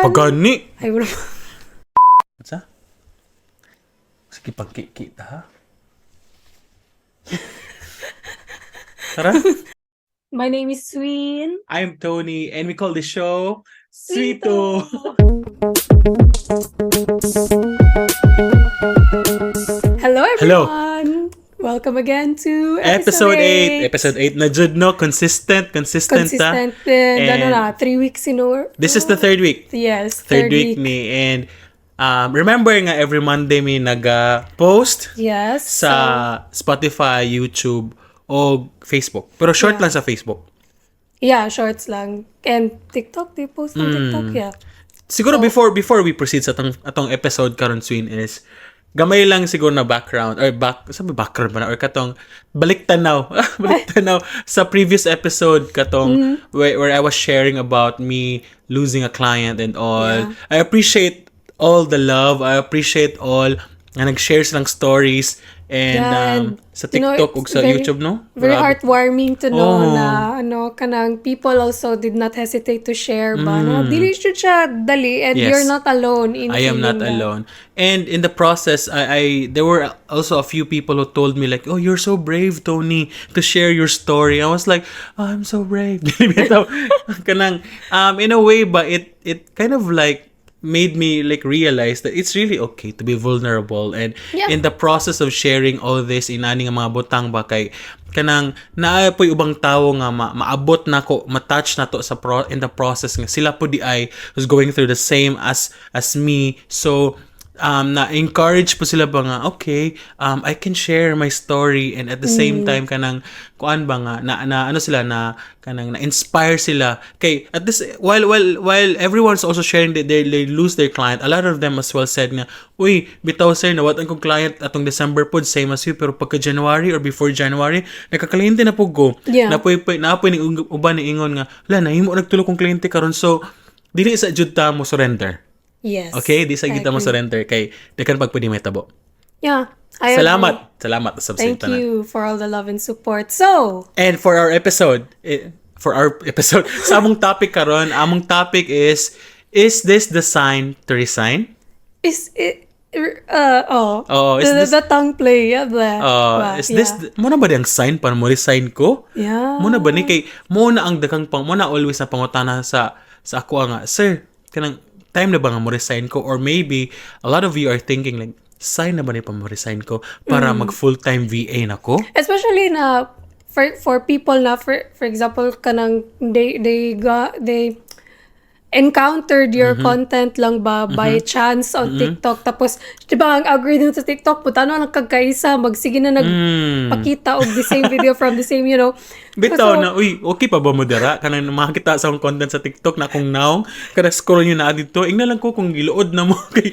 Pagani. Ay, wala. Sa? Sige, pagkikita ha. Tara. My name is Sween. I'm Tony and we call the show Sweeto. Hello, Hello. everyone. Welcome again to Episode episode 8. Episode 8 na jud, no? Consistent, consistent, ta. Consistent. And, ano And na, 3 weeks in a row. This is the third week. Yes, Third week ni and remember nga every Monday may naga-post sa Spotify, YouTube o Facebook. Pero short lang sa Facebook. Yeah, shorts lang. And TikTok, they post on TikTok, yeah. Siguro before we proceed sa atong episode karon, Swin, is gamay lang siguro na background or back, sabi background ba na, or katong balik tanaw sa previous episode katong where I was sharing about me losing a client and all. I appreciate all the love. I appreciate all nga nag-share silang stories and Yeah, and, sa TikTok ug it's sa very- YouTube, no? Very Grabe. Heartwarming to know Oh. na ano kanang people also did not hesitate to share ba, no? Dili jud siya dali and you're not alone in I am not feeling that. Alone. And in the process, I there were also a few people who told me like, "Oh, you're so brave, Tony, to share your story." I was like, "Oh, I'm so brave." Bitaw, kanang in a way, but it kind of like made me like realize that it's really okay to be vulnerable and in the process of sharing all this inani nga mga butang ba, kay kanang naa po'y ubang tawo nga maabot nako, ma-touch na to sa pro in the process nga sila po diay who's going through the same as me. So na encourage po sila ba nga, okay, I can share my story and at the same time kanang kuan ba nga na ano sila na kanang na inspire sila kay at this while everyone's also sharing that they lose their client, a lot of them as well said nga, "Uy, bitaw sir, nawat-an kong client atong December pod, same as you, pero pagka January or before January nakakliyente na pud ko." Napoy ning uban ni ingon nga, "La, nahimo nagtulo kong kliyente karon." So dili sa jud ta mo surrender. Okay, di sa I kita mo agree. Surrender kay daghan pag pwede mahitabo. Yeah, I agree. Salamat. Salamat sa Thank tanan. You for all the love and support. So, And for our episode, sa among topic karon, among topic is this the sign to resign? Is it oh, Oh, is the tongue play, yeah, blah, blah, is this mao na ba ang sign para mo resign ko? Yeah. Mao na ba ni kay mao na ang daghang pang mao na always na pangutana sa ako nga, "Sir, kanang time na ba nga mo resign ko?" Or maybe a lot of you are thinking like, "Sign na ba ni pa mo resign ko para mag full-time VA na ko?" Especially na for people na for example kanang they encountered your content lang ba by chance on TikTok, tapos di ba ang algorithm sa TikTok puta no lang kagkaisa magsige na nagpakita og the same video from the same. Bitaw na, "Uy, okay pa ba mo dira?" Kanang makakita sa akong content sa TikTok na akong naong, kada scroll nyo na dito, ingna lang ko kung giluod na mo. Kay,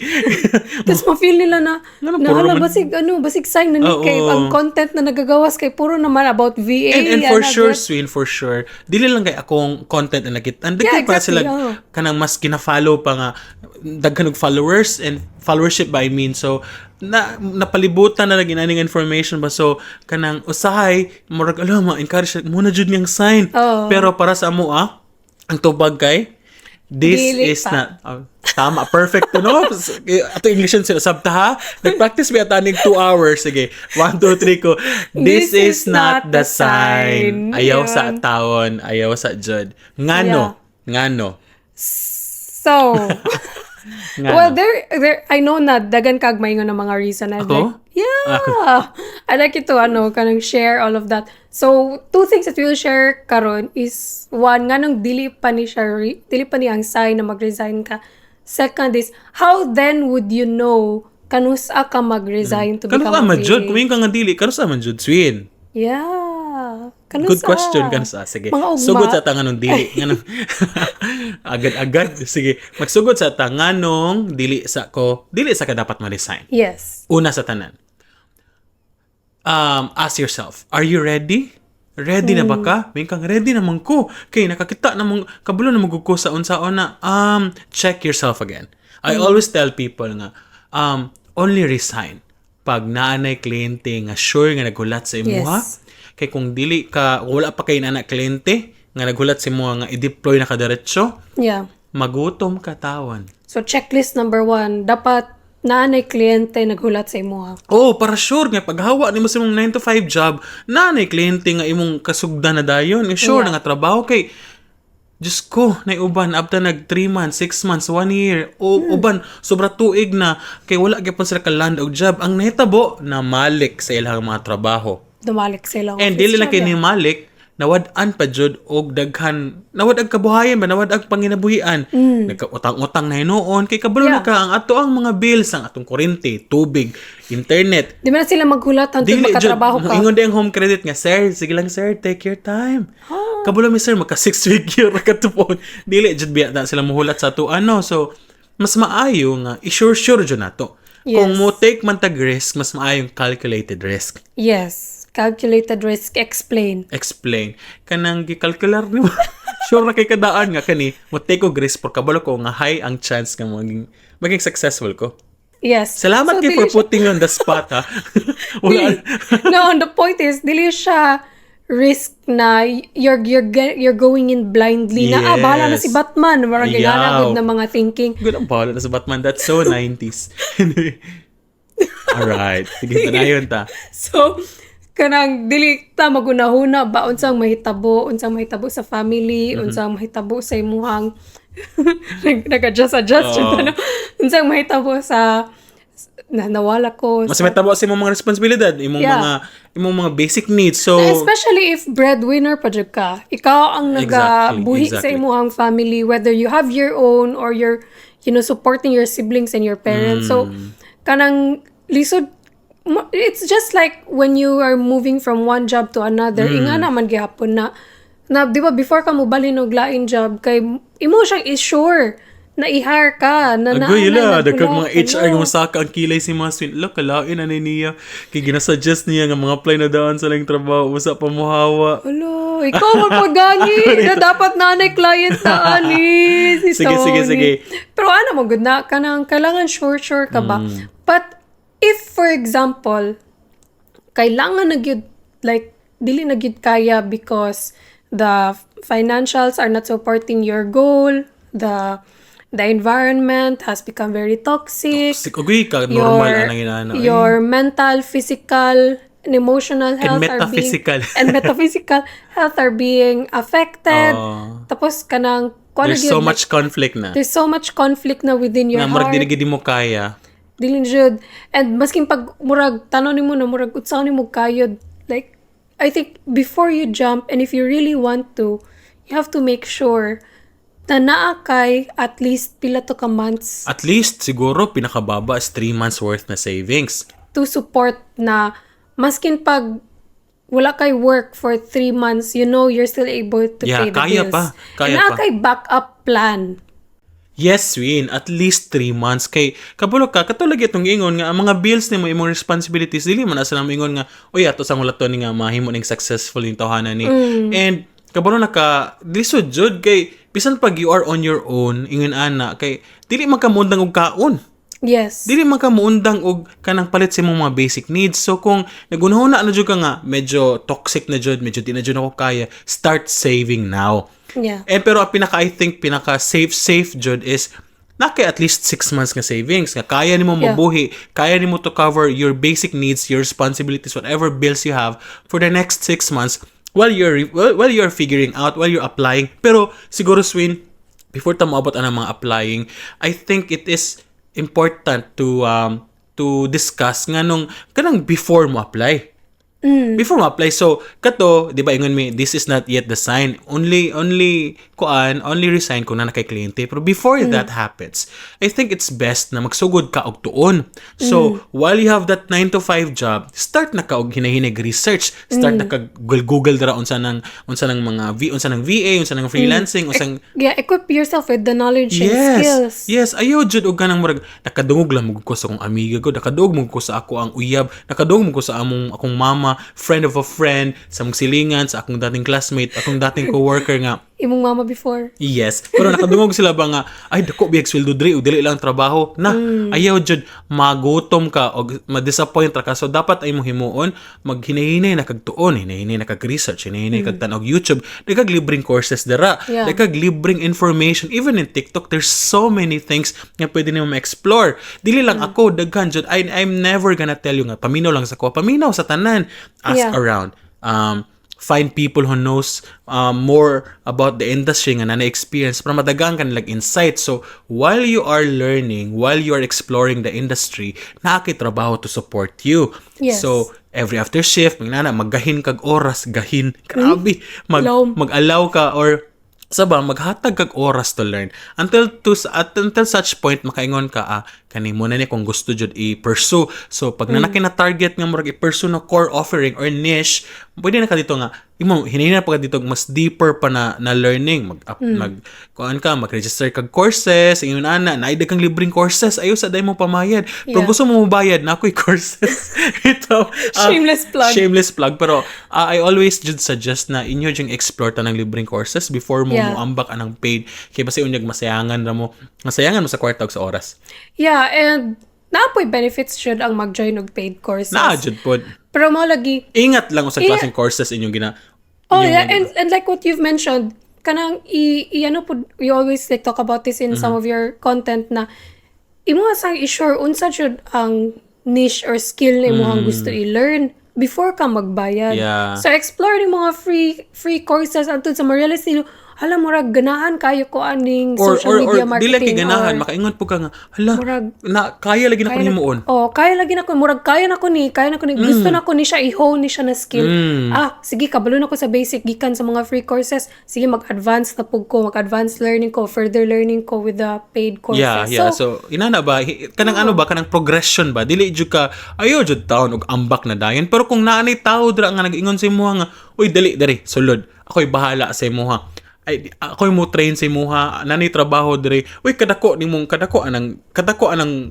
Tapos ma-feel nila na, Nga na puro hala, basig, ano, basig sign na ni kay ang content na nagagawas kay puro naman about VA. And for ana, sure, good. Swin, for sure, dili lang kay akong content na nakita. And daghan pa sila kanang mas gina-follow pa nga daghan og followers and followership ba, I mean. So na napalibutan na lagi naning information ba, so kanang usahay murag alam ma encourage mao na jud niyang sign. Pero para sa amo ah, ang tubag kay this Dili is pa. Not oh, tama, perfect to, no? Ato English sila sabta ha, nag-practice mi ata ning 2 hours. Sige, 1 2 3 ko. This is not the sign. Ayaw sa tawon, ayaw sa jud. Ngano? Ngano? So, Ngano? Well, there, I know na dagan kag maingon ng mga reason. I'd Ako? like, yeah. I'd like you to, ano, kanang share all of that. So, two things that we'll share karon is, one, nganong dili pa ni siya, dili pa ni ang sign na mag-resign ka. Second is, how then would you know kanusa ka mag-resign to become Kanusa a man jud? VA? Kung ka nga dili, kanusa man jud, Swin? Yeah. Kanusa? Good question, kanusa. Sige. Mga ugma. Sugod sa ta nganong dili. Nganong agad-agad. Sige. Magsugod sa ta nganong dili sa ko, dili sa ka dapat ma-resign. Yes. Una sa tanan. Ask yourself, are you ready? Ready na ba ka? May kang ready naman ko. Kay nakakita namang kabalo na ko sa unsaon na. Check yourself again. I always tell people nga only resign pag naanay kliyente nga sure nga naghulat sa imuha. Kay kung dili ka, wala pa kay nana kliyente nga naghulat sa imuha nga i-deploy na ka diretso, Magutom ka tawan. So checklist number one, dapat naa nay kliyente naghulat sa imoha. Oh, para sure nga paghawa nimo sa imong 9 to 5 job, naa nay kliyente nga imong kasugdan na dayon. Eh, sure na nga trabaho kay Diyos ko, nay uban abta nag 3 months, 6 months, 1 year, o uban sobra tuig na kay wala gyapon sila ka-land og job. Ang nahitabo, namalik sa ilang mga trabaho. Dumalik sila. And dili lang kay nimalik, nawad-an pa jud og daghan, nawad-ag kabuhayan ba, nawad-ag panginabuhian. Nagkautang-utang na hinuon kay kabalo na ka ang ato ang mga bills, ang atong kuryente, tubig, internet. Di man na sila maghulat hantod Dili jud makatrabaho ka. Ingon di ang Home Credit nga, "Sir, sige lang sir, take your time. Kabalo mi sir, maka six figure ra ka tupon." Dili jud biya na sila muhulat sa ato ano. So mas maayo nga i-sure sure jud nato. Kung mo take man tag risk, mas maayong calculated risk. Yes. Calculated risk. Explain. Explain. Kanang gikalkular nimo. Sure na kay kadaan nga kani mo take og risk por kabalo ko nga high ang chance nga maging successful ko. Salamat So, kay dili for putting on the spot ha. Wala. No, the point is, dili siya risk na you're going in blindly na ah, bahala na si Batman, marang Ayaw. gud na mga thinking. Good ang bahala na sa Batman. That's so 90s. Anyway. Alright. Sige, padayon ta. So kanang dili ta magunahuna ba unsang mahitabo sa family, unsang mahitabo sa imuhang nag-adjust adjust Oo. ano, unsang mahitabo sa na nawala ko Mas may tabo sa imong mga responsibilidad, imong mga basic needs. So,. Especially if breadwinner pa jud ka. Ikaw ang nagabuhi sa imuhang family, whether you have your own or you're supporting your siblings and your parents. So kanang lisod it's just like when you are moving from one job to another. Ingana man gihapon na di ba, before ka mobalhin og lain job kay imo siyang i-sure na i-hire ka na Agoy naa la, na daghang mga naghulat, HR ano. nga mosaka ang kilay si mga swin. Lo, kalain na ni niya. Kay ginasuggest niya nga mga apply na daan sa lang trabaho, usa pa mohawa. Alo, ikaw man pa gani na dapat nanay client na ani si Sige, sige, Tony. sige. Pero ano mo gud na kanang kailangan sure sure ka ba? But if, for example, kailangan na gyud, like dili na gyud kaya because the financials are not supporting your goal, the environment has become very toxic, Toxic. Agoy ka, normal anang inana. Ay. your mental, physical, and emotional health are metaphysical. being and metaphysical health are being affected. Oo. Tapos kanang kuan There's gyud, so like, much conflict na. There's so much conflict na within your Nga murag heart. dili gid mo kaya. Dili jud. And masking pag murag tanaw nimo na murag unsa nimo kayod, like I think before you jump and if you really want to, you have to make sure na naa kay at least pila to ka months. At least siguro pinakababa is 3 months worth na savings. To support na maskin pag wala kay work for 3 months, you know you're still able to Yeah, pay the kaya bills. pa. Kaya And naa pa. kay backup plan. Yes, Win. At least 3 months. Kay, kabalo ka, katulad itong ingon nga, ang mga bills nimo, imong responsibilities, dili man asa namo ingon nga, uy, ato sang wala to ni nga mahimo ning successful yung tawhana ni. And, kabalo na ka, lisod jud kay, bisan pag you are on your own, ingon ana, kay, dili man ka muundang og kaon. Dili man ka muundang og kanang palit sa imong mga basic needs. So kung nagunahuna na jud ka nga, medyo toxic na jud, medyo di na jud ako kaya, start saving now. And pero ang pinaka, I think pinaka safe safe jud is naa kay at least 6 months nga savings nga kaya nimo mabuhi, kaya nimo to cover your basic needs, your responsibilities, whatever bills you have for the next 6 months while you're figuring out, while you're applying. Pero siguro, Swin, before ta moabot ang mga applying, I think it is important to discuss nga nung kanang before mo apply. Before mo apply. So, kato, di ba ingon mi, this is not yet the sign. Only, kuan, only resign kung naa na kay kliyente. Pero before that happens, I think it's best na magsugod ka og tuon. So, while you have that 9 to 5 job, start na ka og hinahinay research. Start na ka Google Google dira unsa nang mga V, unsa nang VA, unsa nang freelancing, unsang Yeah, equip yourself with the knowledge and skills. Yes, ayaw jud og kanang murag nakadungog lang mo ko sa akong amiga ko, nakadungog mo ko sa ako ang uyab, nakadungog mo ko sa among akong mama, friend of a friend, sa among silingan, sa akong dating classmate, akong dating coworker nga. Imong mama before. Yes. Pero nakadungog sila ba nga, "Ay, dako biyag sweldo diri ug dili lang trabaho." Na, ayaw jud, magutom ka o ma-disappoint ra ka. So dapat ay mo himuon, maghinay-hinay na kag tuon, hinay-hinay na kag research, hinay-hinay kag tan-og YouTube, dagkag libreng courses dira, dagkag libreng information. Even in TikTok, there's so many things nga pwede nimo ma-explore. Dili lang ako, daghan jud. I'm never gonna tell you nga paminaw lang sa ko. Paminaw sa tanan. Ask around. Find people who knows more about the industry nga na experience para madagan ka nilag insight. So, while you are learning, while you are exploring the industry, naa kay trabaho to support you. So, every after shift, magnana, maggahin kag oras, gahin, grabe, Lom. Mag-allow ka or sa ba maghatag kag oras to learn until such point makaingon ka, "Ah, kani mo na ni kung gusto jud i-pursue." So pag mm. na target nga murag i-pursue na core offering or niche, pwede na ka dito nga imo hinay pa ka dito mas deeper pa na learning, mag up, mag kuan ka, mag-register kag courses, ingon ana, naay kang libreng courses, ayo sa day mo pamayad. Pero gusto mo mobayad, na ako'y courses ito. Shameless plug. Shameless plug, pero I always jud suggest na inyo jud explore tanang libreng courses before mo moambak anang paid kay basi unyag masayangan ra mo, masayangan mo sa kwarta ug sa oras. Yeah, and naa po'y benefits jud ang mag-join og paid courses. Naa jud pod. Pero mo lagi, Ingat lang sa klaseng courses inyong gina Oh inyong yeah, and like what you've mentioned, kanang i ano po, you always like talk about this in some of your content na imo sang i-sure unsa jud ang niche or skill na imong gusto i-learn before ka magbayad. So explore ni mga free courses until sa ma-realize nilo, "Hala, murag ganahan kayo ko aning or social or media or di lang marketing." kay ganahan, or makaingon po ka nga, "Hala, Murag- na kaya lagi na ko kaya na- himuon." Oh, kaya lagi na ko, murag kaya na ko ni, kaya na ko ni, gusto na ko ni siya i-hone ni siya na skill. Ah, sige, kabalo na ko sa basic gikan sa mga free courses. Sige, mag-advance na pug ko, mag-advance learning ko, further learning ko with the paid courses. Yeah. So, inana ba, kanang ano ba, kanang progression ba, dili jud ka, ayo jud taon og ambak na dayon. Pero kung naanay tao dira nga nag-ingon sa imuha nga, "Uy, dali, diri, sulod. Ako'y bahala sa imuha. Ay, ako'y mo train sa imuha, nanay trabaho diri." Uy, kadako nimong kadako anang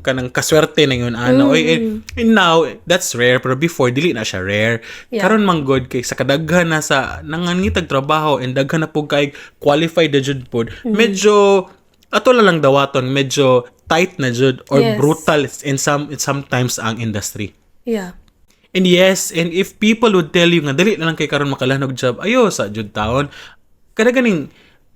kanang kaswerte na yun ana. Uy, and now that's rare, pero before dili na siya rare. Karon man god kay sa kadaghan na sa nangangitag trabaho and daghan na pud kay qualified na jud pod. Medyo ato lang dawaton, medyo tight na jud or brutal in some sometimes ang industry. And yes, and if people would tell you nga dali na lang kay karon makalanog job, ayo sa jud taon. Kada ganing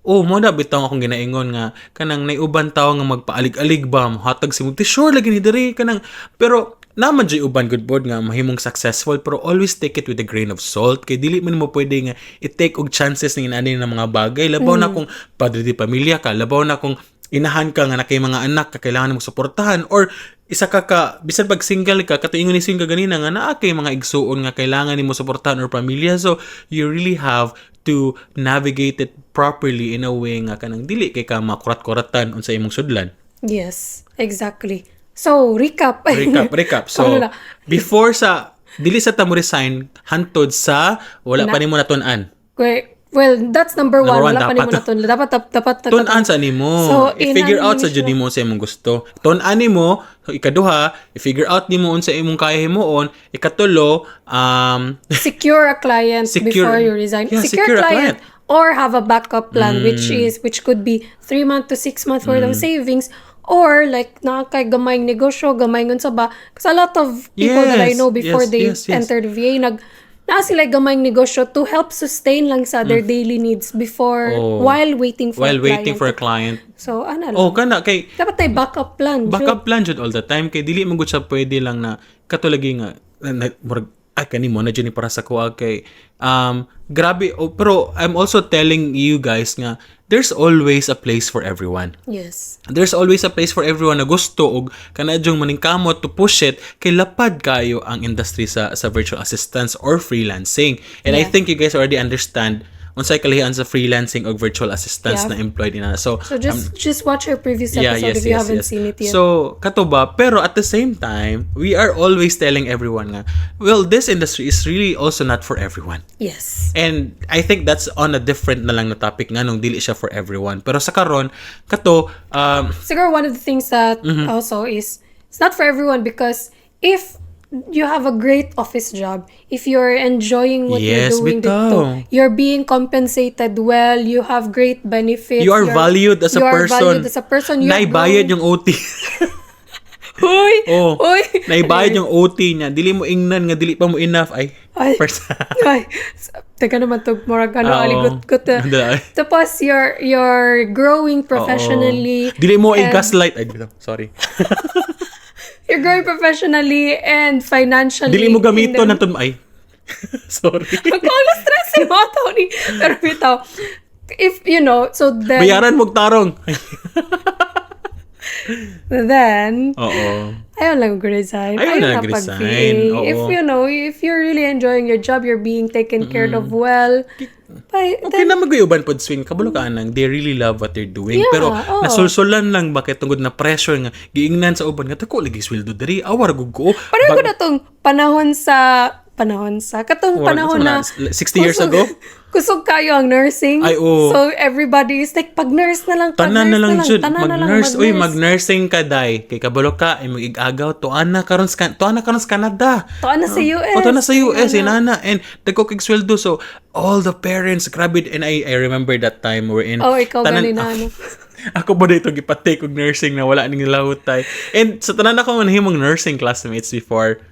oh mo na bitaw akong ginaingon nga kanang nay uban tawo nga magpaalig-alig ba, mohatag si mo, "Sure lagi ni diri," kanang, pero naman jud uban good bod nga mahimong successful, pero always take it with a grain of salt kay dili man mo pwede nga i-take og chances ng inani ng mga bagay, labaw na kung padre di pamilya ka, labaw na kung inahan ka nga na kay mga anak ka kailangan mo suportahan, or isa ka ka bisan pag single ka, katuingon ni ka ganina nga naa kay mga igsuon nga kailangan nimo suportahan or pamilya. So you really have to navigate it properly in a way nga kanang dili kay ka makurat-kuratan unsa imong sudlan. Yes, exactly. So, recap. Recap, recap. So Ano na? Before sa dili sa ta mo resign hantod sa wala pa nimo natun-an. Okay. Well, that's number one. Number one, Wala pa dapat. nimo natun. Dapat dapat Tun-an sa nimo. So, I-figure inano out sa ni jud siya. nimo sa imong gusto. Tun-an nimo, so ikaduha, i-figure out nimo unsa imong kaya himuon. Ikatulo, Secure a client before you resign. Yeah, Secure, secure a client, client. Or have a backup plan, which could be 3 month to 6 month worth of savings, or like naa kay gamayng negosyo, gamay unsa ba. Because a lot of people that I know before they entered VA, nag naa sila gamayng negosyo to help sustain lang sa their daily needs before while waiting for While a waiting client. For a client. So ano lang. Oh, kana kay Dapat tay backup plan jud. Backup plan jud all the time kay dili man gud siya pwede lang na katulagi nga na, murag ay kani mo na jud ni para sa kuha kay grabe oh, pero I'm also telling you guys nga there's always a place for everyone. There's always a place for everyone na gusto og kanadyong maningkamot to push it kay lapad kayo ang industry sa virtual assistants or freelancing. And I think you guys already understand unsay kalahian sa freelancing og virtual assistants na employed ina. So, So just watch our previous episode if you haven't seen it yet. So, kato ba? Pero at the same time, we are always telling everyone nga, well, this industry is really also not for everyone. And I think that's on a different na lang na topic nga nung dili siya for everyone. Pero sa karon, kato, Siguro one of the things that also is it's not for everyone because if you have a great office job, if you're enjoying what you're doing bitaw. Dito, you're being compensated well, you have great benefits. You are valued as a You are person. valued as a person. You're Naibayad growing. yung OT. Uy! Oh. Uy! Naibayad yung OT niya. Dili mo ingnan nga dili pa mo enough. Ay. Ay. First. Ay, teka naman to, murag ano, Oo. aligot-gut. Eh. Dali. Tapos, you're growing professionally. Oo. Dili mo i-gaslight. Ay, dito. Sorry. You're growing professionally and financially. Dili mo gamito And ng tun. Ay. Sorry. Kung stress si mo, Tony. Pero bitaw, if, you know, so then, Bayaran mo tarong. Ay. Then, Oo. Ayaw lang resign. Ayaw na na resign. pag-VA. Oo. If, you know, if you're really enjoying your job, you're being taken care of well, by, Okay then, na mag-uban pod, Swin. Kabalo ka anang they really love what they're doing. Yeah, Pero oo. Nasulsulan lang bakit tungod na pressure nga giingnan sa uban nga dako lagi sweldo diri. Awar gud ko. Pareho ko na tong panahon sa katong Murag, panahon na 60 years ago? Kusog kayo ang nursing. Ay, oo. So everybody is like, pag nurse na lang, pag Tanan na nurse lang jud, tanan na lang, mag-nurse, uy, mag-nurse. mag-nursing ka day kay kabalo ka ay mag-igagaw, tuan na karon sa tuan na karon sa Canada. Tuan na sa US. Oh, tuan na sa US, inana, and dako kag sweldo, so all the parents, grabe. And I remember that time we're in Oh, ikaw gani na, ano. Ako ba dito gipatake og nursing na wala ning lahutay, and sa tanan ako manhimong nursing classmates before,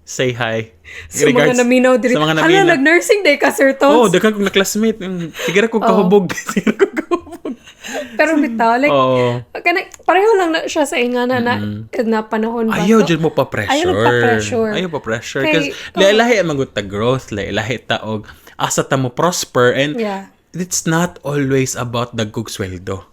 say hi. Sa mga naminaw diri. Sa mga Hala, naminaw. nag-nursing day ka, Sir Oh, Tones. daghan kong na-classmate. Sige ra kong kahubog. Sige ra kong kahubog. Pero bitaw, like, Oo. kana, pareho lang na siya sa ingana na panahon ba? Ayaw So, jud mo pa pressure. Ayaw pa-pressure. Ayaw pa pressure. Kay- Because lahi ang magud ta growth, lahi ta og asa ta mo prosper, and it's not always about dagkog sweldo.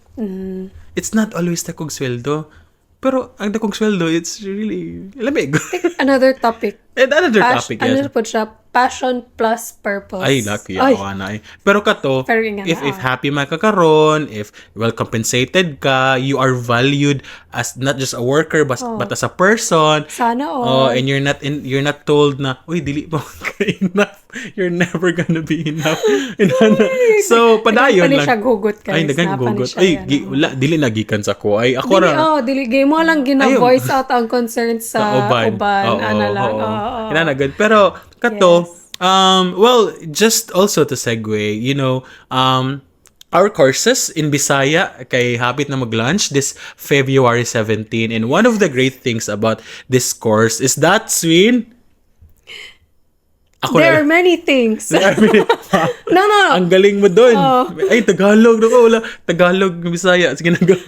It's not always dagkog sweldo. Pero ang dagkog sweldo, it's really lamig. Another topic. And another topic, yes. Ano po siya? Passion plus purpose. Ay, lucky. Ay, Ay. Na, eh. Pero kato, Pero nga if na, ah. happy man ka karon, if well compensated ka, you are valued as not just a worker but as a person. Sana all. Oh, and you're not told na, "Uy, dili pa ka enough. You're never gonna be enough." And ano, so padayon Daghan pa ni lang. siya hugot, guys. Ay, daghan Naa pa ni hugot. siya, Ay, ano. gi, wala, dili nagikan sa ko. Ay, ako Dili, ra. oh, dili, gay mo lang Ayaw. gina-voice out ang concerns sa Sa uban. uban. Oo, ano lang. oo. Oo. Inana, good. Pero, kato, well, just also to segue, our courses in Bisaya kay hapit na mag-launch this February 17. And one of the great things about this course is that, Swin, ako There na are many things. There are many- No. Ang galing mo dun. Oh. Ay, Tagalog. Naku, wala. Tagalog, Bisaya. Sige na, go.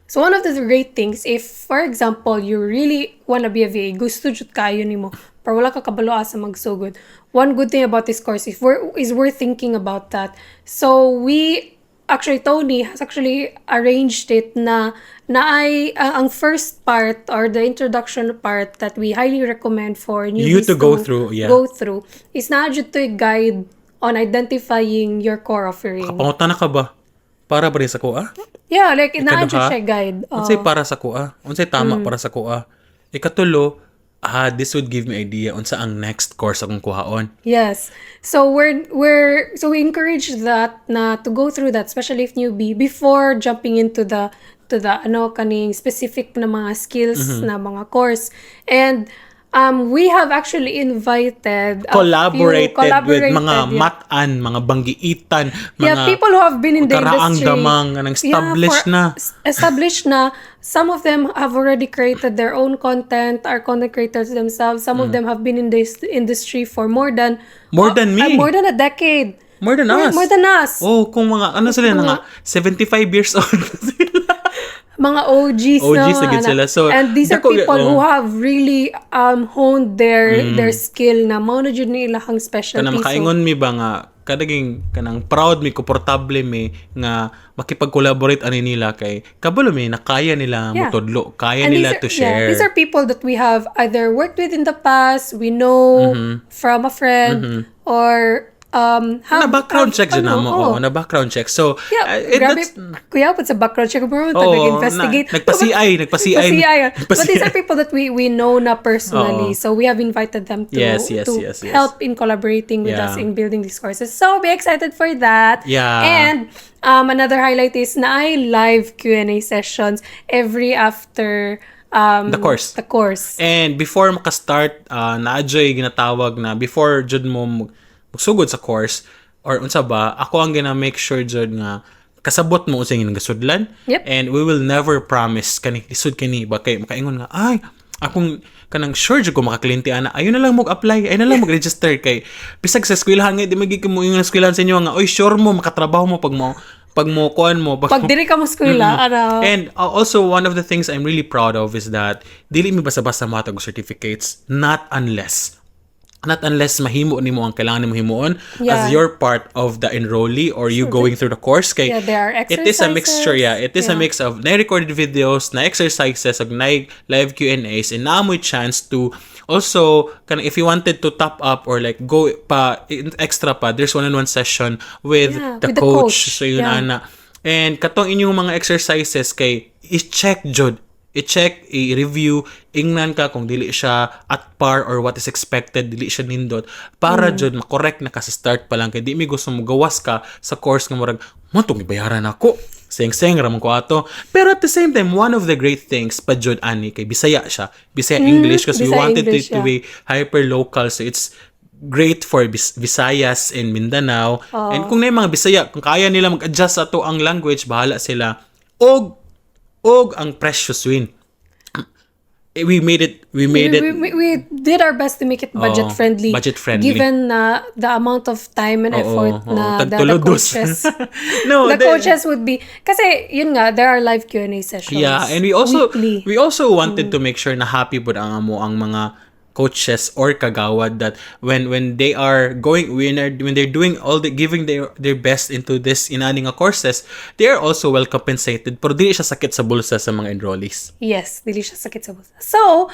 So one of the great things, if for example, you really wanna be a VA, gusto jud kayo nimo, pero wala ka kabalo asa magsugod. One good thing about this course is we're thinking about that. So we actually, Tony has actually arranged it na na ay ang first part or the introduction part that we highly recommend for You newbies to go through, yeah. go through is na jud to guide on identifying your core offering. Pangutana ka ba? Para ba rin sa kuha? Yeah, like naa jud Ikaduha? siya guide. Oh. Unsay para sa kuha? Unsay tama para sa kuha? Ikatulo, this would give me idea unsa ang next course akong kuhaon. Yes. So we encourage that na to go through that, especially if newbie, before jumping into the ano kaning specific na mga skills na mga course. And we have actually invited a few- Collaborated, with collaborated, mga matan, mga banggiitan, mga yeah, people who have been in the karaang industry. Damang, nang established na. Established na. Some of them have already created their own content, are content creators themselves. Some of them have been in this industry for more than More than me. More than a decade. More than us. More than us. Oh, kung mga ano sila mga 75 years old sila. Mga OGs, OGs no? na gid Ana. sila. So, and these are dako people who oh. have really honed their skill na mao na jud ni ilahang specialty. Kanang So, makaingon mi ba nga kadaging kanang proud mi, komportable mi nga makipag-collaborate ani nila kay kabalo mi na kaya nila motudlo, kaya And nila these are, to share. Yeah, these are people that we have either worked with in the past, we know from a friend, or have Na background have, check dyan ano, na mo. oh. Oo, na background check. So, Yeah, grabe. Kuya, pud sa background check, bro, Oo, nag-investigate. na, nagpa-CI, nagpa-CI. Pa-CI. But these Nagpa-CI. are people that we know na personally. Oo. So we have invited them to to help in collaborating with us in building these courses. So be excited for that. And another highlight is na ay live Q&A sessions every after The course. The course. And before maka-start, naa juy ginatawag na before jud mo magsugod sa course or unsa ba, ako ang gina make sure jud nga kasabot mo unsay ginasudlan. And we will never promise kani lisod kini ba kay makaingon nga, "Ay, akong kanang sure jud ko makakliyente ana, ayo na lang mo apply, ayo na lang mag-register," kay bisag sa eskwelahan nga di magig mo yung eskwelahan sa inyo nga, "Oy, sure mo makatrabaho mo pag mo kuan mo pag." Pag diri ka mo eskwela, ano. And also, one of the things I'm really proud of is that dili mi basta-basta mohatag og certificates, not unless mahimo nimo ang kailangan nimo himuon as your part of the enrollee or you going through the course kay Yeah, there are it is a mixture, yeah, it is a exercises. Mix of na recorded videos, na exercises, ug na live Q&As, and naa mo'y chance to also kana if you wanted to top up or like go pa extra pa, there's one-on-one session with the with the coach. Coach. So yun ana, and katong inyong mga exercises kay i-check jud, i-check, i-review, ingnan ka kung dili siya at par or what is expected, dili siya nindot para jud makorek na ka sa start pa lang, kay di mi gusto mo gawas ka sa course nga murag mo tong ibayaran ako. Seng-seng ra man ko ato. Pero at the same time, one of the great things pa jud ani kay Bisaya siya. Bisaya English because we Bisaya wanted English, it to be hyper local, so it's great for Visayas and Mindanao. And kung na mga Bisaya, kung kaya nila mag-adjust ato ang language, bahala sila. Og ang precious win. Eh, we made it We did our best to make it budget Oo, friendly. Budget friendly. Given na the amount of time and effort oo, na the tagtulodos. Coaches No, the coaches would be, kasi yun nga, there are live Q&A sessions Yeah, and we also weekly. We also wanted to make sure na happy pud ang amo ang mga coaches or kagawad that when they are going when are when they're doing all the giving their best into this inani nga courses, they are also well compensated, pero dili siya sakit sa bulsa sa mga enrollees. Yes, dili siya sakit sa bulsa. So,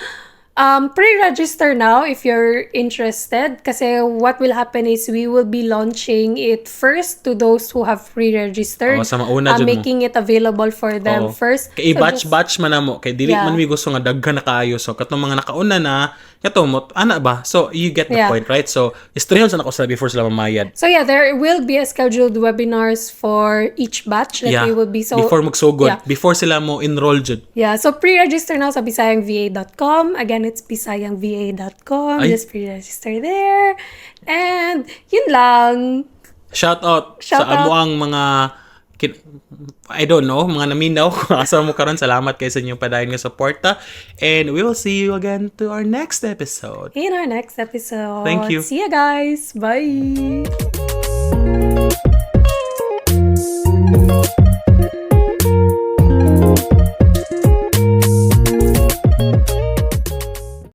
pre-register now if you're interested. Kasi what will happen is we will be launching it first to those who have pre-registered. Oo, sa mauna jud mo. Making it available for them Oo. First. Kay So batch batch man namo kay dili man mi gusto nga daghan na kaayo, so katong mga nakauna na kato mo ana ba, so you get the point, right? So istoryahan sa nako sila before sila mamayad. So yeah, there will be a scheduled webinars for each batch that we will be so before magsugod, before sila mo enroll jud. Yeah, so pre-register now sa bisayangva.com. Again, it's bisayangva.com. Ay. Just pre-register there. And yun lang. Shout out Shout sa amo ang mga I don't know, mga naminaw kung asa mo karon. Salamat kay sa inyong padayon nga suporta and we will see you again to our next episode. In our next episode. Thank you. See you guys. Bye.